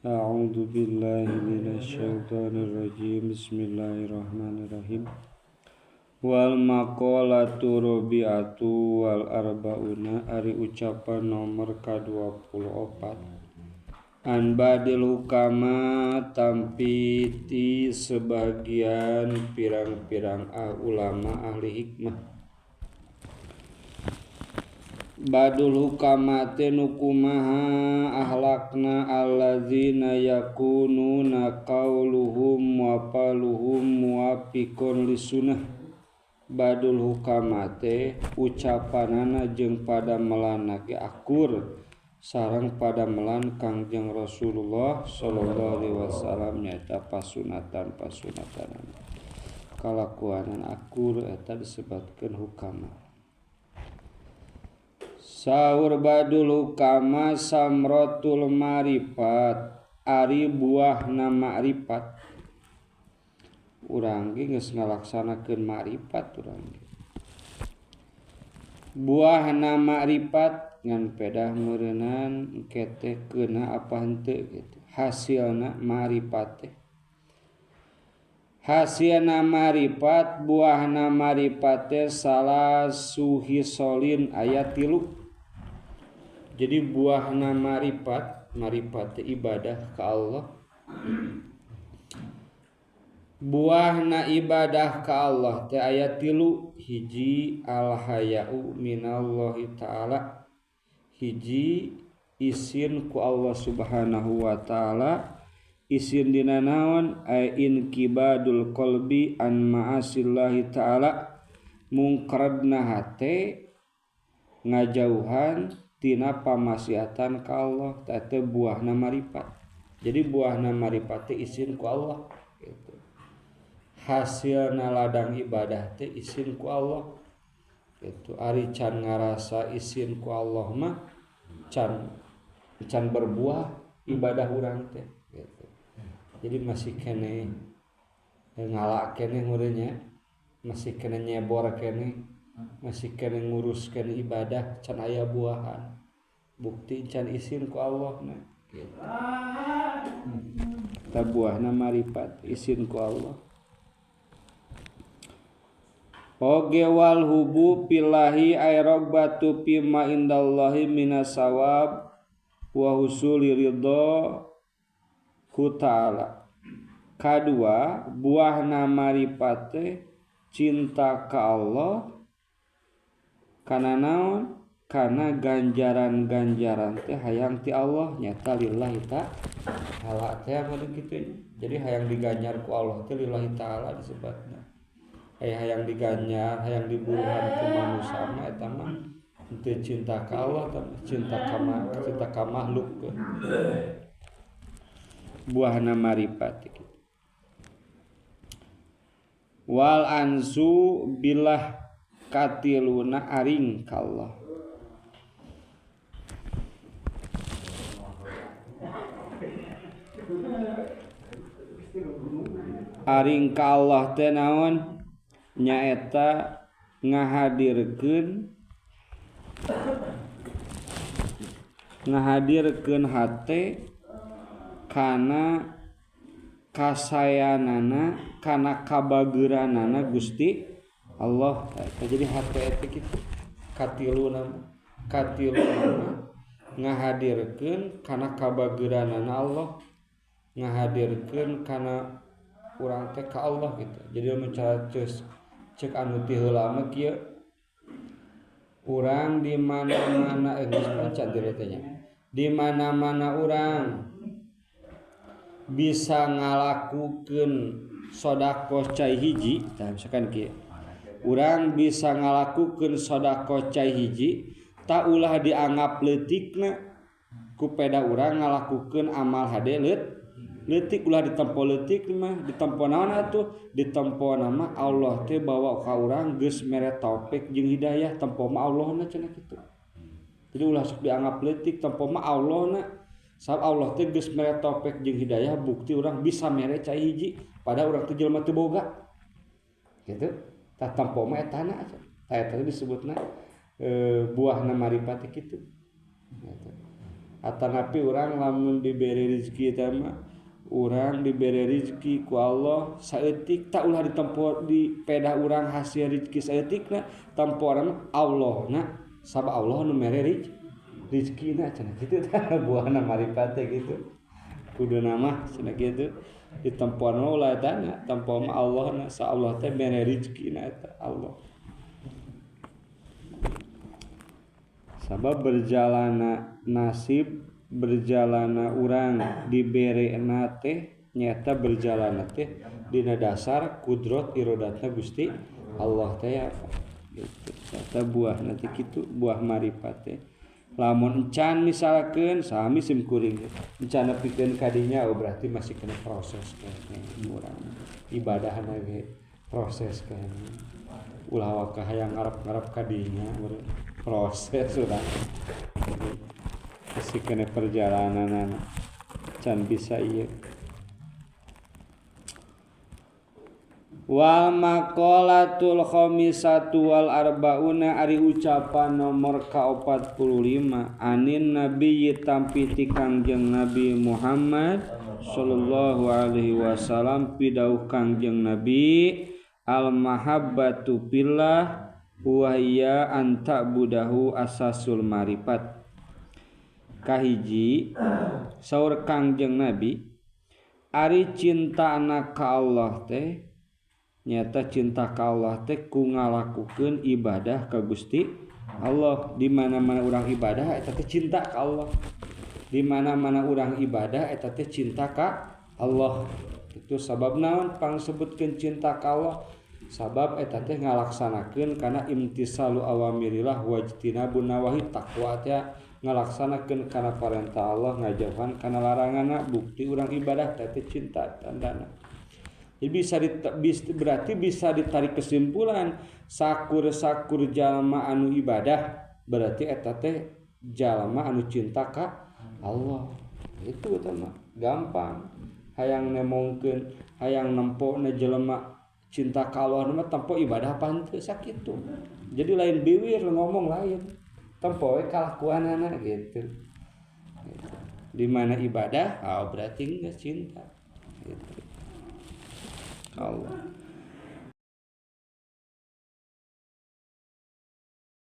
A'udzu billahi minasyaitonir rajim. Bismillahirrahmanirrahim. Wal maqalatu rabi'atu wal arba'una ari ucapan nomor ka-24. An badil hukama tampi ti sebagian pirang-pirang ulama ahli hikmah. Badul hukama teh nu kumaha ahlakna allazina yakununa qauluhum wa qaluhum muwafiqun lisunnah. Badul hukama teh ucapanana jeung padamelanna ge akur sareng padamelan Kangjeng Rasulullah sallallahu alaihi wasallam nyaeta pasunatan-pasunatan kalakuanan akur eta disebutkeun hukama. Saur badul hukama samratul marifat ari buahna makrifat. Urang ge geus ngalaksanakeun makrifat urang ge. Buahna makrifat ngan pedah meureunnan engke teh keuna apa henteu gitu. Hasilna makrifat teh. Hasilna makrifat buahna makrifat teh salah suhisolin aya 3. Jadi buahna marifat, marifat ibadah ka Allah. Buahna ibadah ka Allah teh aya 3, hiji al-haya'u minallahi ta'ala. Hiji isin ku Allah Subhanahu wa ta'ala. Isin dina naon? Ay inkibadul qalbi an ma'asillahi ta'ala. Mungkradna hate ngajauhan tina pamaksiatan ka Allah teh buahna marifat. Jadi buahna marifat teh isin ku Allah gitu. Hasilna ladang ibadah teh isin ku Allah gitu. Ari can ngarasa isin ku Allah mah can berbuah ibadah urang teh gitu. Jadi masih kene ngalak kene ngureunya, masih kene nyebor kene, masih kene ngurus kene ibadah can aya buahan. Bukti can isin ku Allah na gitu. Ta buahna marifat isin ku Allah. Oge wal hubu pillahi ay ragbatu fima indallahi minasawab wa husuli ridha hu ta'ala. Kadua buahna marifat teh cinta ka Allah kana naon? Karena ganjaran-ganjaran teh hayang ti Allah nyata lillahi ta'ala teh mah kitu nya. Jadi hayang diganjar ku Allah teh lillahi ta'ala disebutna. Hayang diganjar, hayang diburuhan ku manusia mah eta mah henteu cinta ka Allah, cinta ka makhluk. Buahna marifat kitu. Wal ansu billah katiluna aring ka Allah. Aring ka Allah teh naon? Nyaeta ngahadirkeun hate kana kasayanana kana kabageuranana Gusti Allah. Jadi hate eta kitu katiluna ngahadirkeun kana kabageuranana Allah, ngahadirkeun kana urang teh ka Allah gitu. Jadi lamun cara cek anu ti heula mah kieu urang di mana-mana geus pancan teh nya. Di mana-mana urang bisa ngalakukeun sedekah cai hiji, tah misalkan kieu. Urang bisa ngalakukeun sedekah cai hiji, tak ulah dianggap leutikna ku peda urang ngalakukeun amal hade leutik ulah ditempo leutik mah ditempo naon atuh ditempo nama Allah teh bawa ka urang geus mere taufik jeung hidayah tempo mah Allahna cenah kitu. Jadi ulah sok dianggap leutik tempo mah Allahna sabab Allah teh geus mere taufik jeung hidayah bukti urang bisa mere cai hiji padahal urang teh jelema teu boga gitu. Tah tempo mah etana tah eta disebutna buahna marifat kitu. Gitu. Atanapi urang lamun dibere rezeki teh mah urang dibere rezeki ku Allah saeutik tak ulah ditempo di pedah urang hasil rezeki saeutikna temporan Allahna sabab Allah nu mere rezekina cenah kitu tah buahna marifat teh kitu kuduna mah cenah kitu ditempoan ulah eta na tempo mah Allahna sa Allah teh mere rezekina eta Allah sabab berjalana nasib berjalana urang diberena teh nyata berjalana teh dina dasar kudrot irodatna Gusti Allah teh ya gitu eta buahna teh kitu buah marifat teh lamun encan misalkeun sami sim kuring encan nepikeun ka dinya oh berarti masih kena proses keneh urang ibadahna ge proses keneh ulah waka hayang ngarep-ngarep ka dinya proses urang masih kena perjalanan can bisa ieu wal maqalatul khamisatu wal arbauna ari ucapan nomor ka-45 anin nabi tampi ti Kangjeng Nabi Muhammad sallallahu alaihi wasallam pidauh Kangjeng Nabi al mahabbatu billah wa hiya an ta'budahu asasul marifat. Kahiji saur Kangjeng Nabi ari cintana ka Allah teh nyata cinta ka Allah teh ku ngalakukeun ibadah ka Gusti Allah. Di mana-mana urang ibadah eta teh cinta ka Allah. Di mana-mana urang ibadah eta teh cinta ka Allah. Itu sabab naon pangsebutkeun cinta ka Allah? Sabab eta teh ngalaksanakeun kana imtisalu awamirillah wajtinabun nawahi, takwa teh ngalaksanakeun kana parentah Allah, ngajauhan kana laranganna, bukti urang ibadah teh cinta tandana. Jadi bisa berarti bisa ditarik kesimpulan sakur-sakur jalma anu ibadah berarti eta teh jalma anu cinta ka Allah. Itu utama gampang. Hayang nemongkeun, hayang nempona jelema cinta ka Allah mah tempo ibadah apa henteu sakitu. Jadi lain biwir ngomong lain. Tempo we kalakuanana gitu. Di mana ibadah, oh berarti geus cinta. Gitu. Allah.